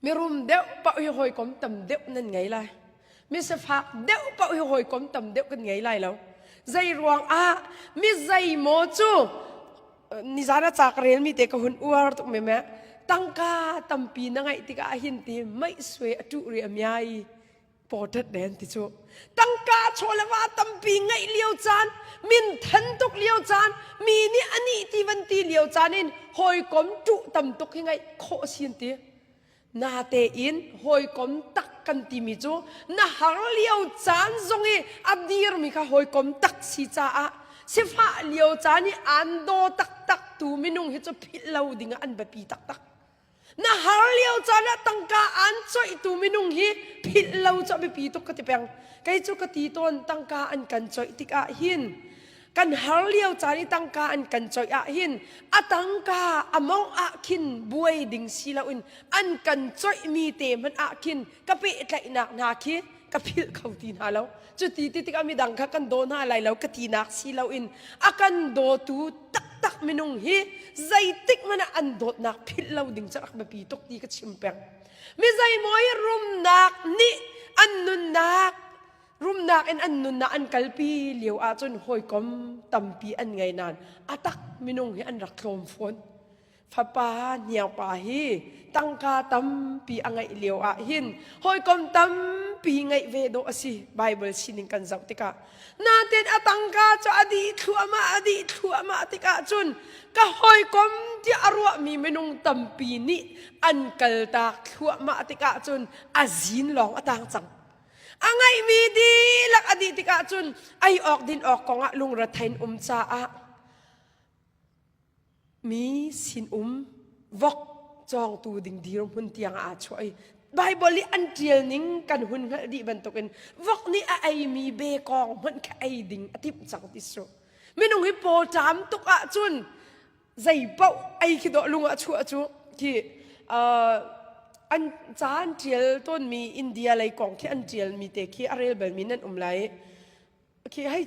Mirum deuh paoh hi hawikom tam deuh nan ngei lai. Misifak deuh paoh hi hawikom tam deuh kan ngei lai lo. Zei ruang ah mi zeimaw cu nizan a ca ka relmi te ka hun uar tuk me me tangka tampi na ngeih tikah hin ti meih sui a tuh ri a miai portrait den ti cu tangka chaw le va tampi ngeih lio caan min than tuk lio caan mi nih ani ti van ti lio caan in hawikom tuh tam tuk hi ngaih khawh sin ti natein hawikom tak kan timi cu na har lio caan zong i a dirmi kha hawikom tak si caah sifah lio caan i an daw taktak tu minung hi cu philh lo ding ah an biapi taktak Na har lio caan ah tangka aan coihtu minung hi philh lo cu a biapi tuk ka ti peng. Kei cu ka ti tawn tangka an kan coih tikah hin kan har lio caan i tangka an kan coih ah hin a tangka a mong ah khin buai ding si loin an kan coihmi te hmanh ah khin ka pehtlaihnak hna khi ka philh kho ti hna lo. Cuti ti tikah midang kha kan daw hna lai lo ka tinak si loin a kan dawtu taktak minung hi zeitik hmanh ah an dawtnak philh lo ding cu rak biapi tuk ti ka chim peng. Mi zeimaw hi rumnak nih an nunnak rumnak in an nunnak an kalpi lio ahcun hawikom tampi an ngei nain a tak minung hi an rak tlawm fawn. Fapa hniangpa hi tangka tampi a ngeih lio ah hin hawikom tampi ngeih ve dawh a si Bible sining kan zoh tikah. Natin a tangka cu a dih thluahmah a dih thluahmah tikah cun ka hawikom tiah a ruahmi minung tampi nih an kaltak thluahmah tikah cun a zin lawng a tang cang. A ngeihmi dihlak a dih tikah cun ei awk din awk kongah lungrethein um caah Mi sinum vok cawngtu ding dirhmun tiang ah aa chuah i Baibal i an ṭial ning kan hun hngalh dih bantukin vok nih a eimi bekawng hmanh kha ei ding a timh cang ti su. Minung hi paw ṭam tuk ahcun zei paoh ei khi dawh lung ah chuah cu khi an ca an ṭial tawnmi India lei kong khi an ṭialmi te khi a rel balmi nan um lai. Khi hei.